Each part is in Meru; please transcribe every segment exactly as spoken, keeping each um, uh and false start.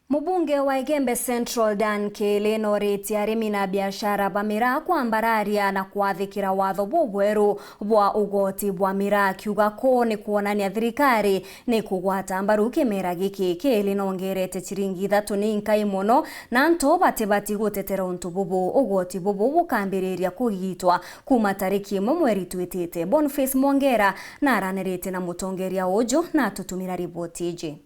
Mubunge wa Igembe Central Dan Kiili nooritie arimi na biashara ba miraa kwambararia na kwathikira watho bubweru bwa ugoti bwa miraa, akiuga kuu ni kwonania thirikari ni kugwata mbaru kimera giki. Kiili nongerete ciringi ithatu ni inkai mono, na antu batibati gutetera untu bubu. Ugoti bubu bukambiriria kugitwa kuuma tariki imwe mweri twitite. Boniface Mwongera naranirite na mutongeria uju na atutumira riboti iji.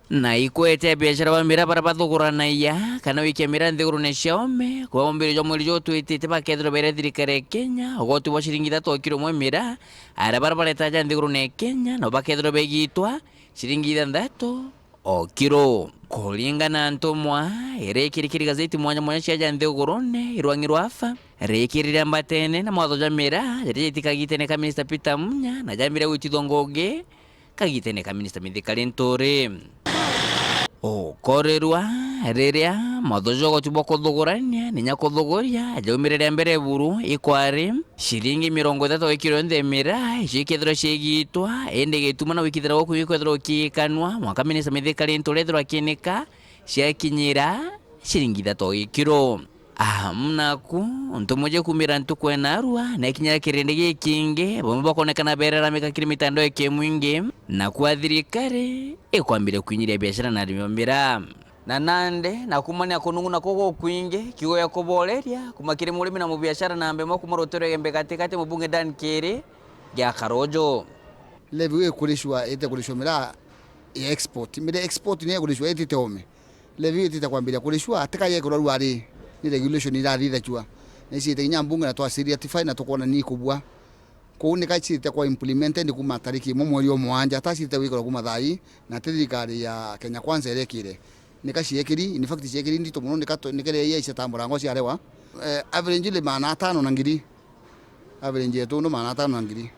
Na ikwete biashara ba miraa baria bathuguranagia kana wikia miraa nthigurune cia ome, kuuma mwambiririo jwa mweri juu twitite bakethirwa beria thirikari ya Kenya ugoti bwa ciringi ithatu o kiro imwe miraa, aria baria baretaga ja nthigurune ya Kenya nabo bakethirwa begitwa ciringi ithanthatu o kiro. Kuringana na ntumwa iria ikirikiri gazeti mwanya mwanya cia ja nthigurune, irwang'i rwa afa rikirire mbatene na mawatho ja miraa jaria jaiti kagitene ka Minista Peter Munya na jambire gwitithwa ngugi kagitene ka Minista Mithika Linturi. Ukorirwa riria mawatho ja ugoti bwa kuthugurania ni nya kuthuguria jaumire ria mbere buru ikwari ciringi mirongo ithatu o kiro yonthe ya miraa, icio ikethirwa ciigitwa, indi gituma na gwikithira guku gikwethirwa gukiikanwa, mwanka Minista Mithika Linturi ethirwa akiinika ciakinyira ciringi ithatu o kiro. Amu naku, ntumwa ja kuumira ntuku ya naarua, na ikinyira kirindi gikingi, bamwe bakoonekana beeraramika kiri mitandao ya kimwingi, na kwa thirikari ikwambiria kwinyiria biashara na arimi ba miraa. Na nandi, na kuumania kunung'una kuu gukwingi, kiugo gia kubooreria kuuma kiri murimi na mubiashara namba imwe kuuma ruteere rwa Igembe Gatigati, mubunge Dan Kiiri, giakara uju. Levy ikuricua, ite kuricua miraa ya export. Miraa ya export niyo ikuricua, itite ome. Levy itite kwambiria kuricua, tika yeekirwa rua ri, ni regulation irathithachua. Na iciite kinya mbunge na twaci ratify na tukoona ni ikubua. Kuu nika ciite kwa implemented kuuma tariki imwe mweri o mwanja, ta ciite gwikirwa kuuma thaa ii, na ti thirikari ya Kenya Kwanza irekire. Nika ciekiri, in fact, ciekiri ndito mono, nika tu-, nika riria ciatambura ngo ciarewa. Eh, average ile maana atano na ngiri. Average yetu ndo maana atano na ngiri.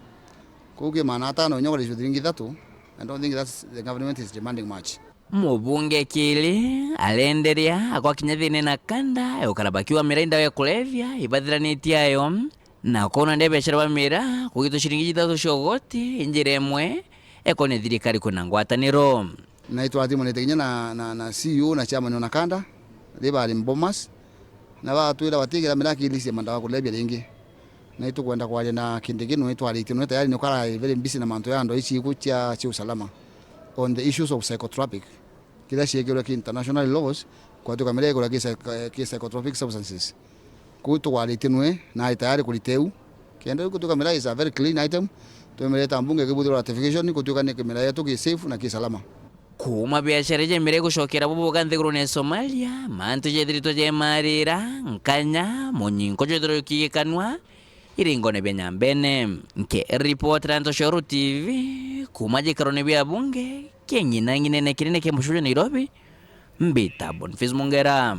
Kuu ki maana atano inya kuricua ciringi ithatu, I don't think that's, the government is demanding much. Mubunge Kiiri arenderea agwakinya thiini na kanda ya ukarabaki wa miraa indawa ya kulevya ibathiranitie ayo, na kwona ndia biashara ba miraa kugitwa ciringi ithatu cia ugoti, njira imwe ekonia thirikari kwina ngwataniro. Na itwatimanite kinya na, na, na C E O na chairman wa Nakanda, riria bari Bomas, na batwira batigira miraa ki list ya madawa ya kulevya ringi. Na itukwenda kwaria na Kindiki, nwe twaritie, nwe tayari nukara very busy na mantu ya ndo ici iku cia, cia usalama on the issues of psychotropic. Kiria ciekirwe ki international laws, kwatuika miraa ikura ki psych-, ki psychotropic substances. Kuu tukwaritie nwe, na ari tayari kurita iu. Kenda riu gutuika miraa is a very clean item, twemerete mbunge ikibuthirwa ratification, gutuika ni miraa yetu ki safe na ki salama. Kuuma biashara iji ya miraa igucokera bubuga nthigurune ya Somalia, mantu jethiritwe jemarira, nkanya, munyinko jwethirwe jukigikanwa iringone bia Nyambene. Nkiripotera nto cia Uru T V, kuuma gikarone bia bunge kia ng'inang'inene kinene kia mucii jwa Nairobi, mbita Boniface Mwongera.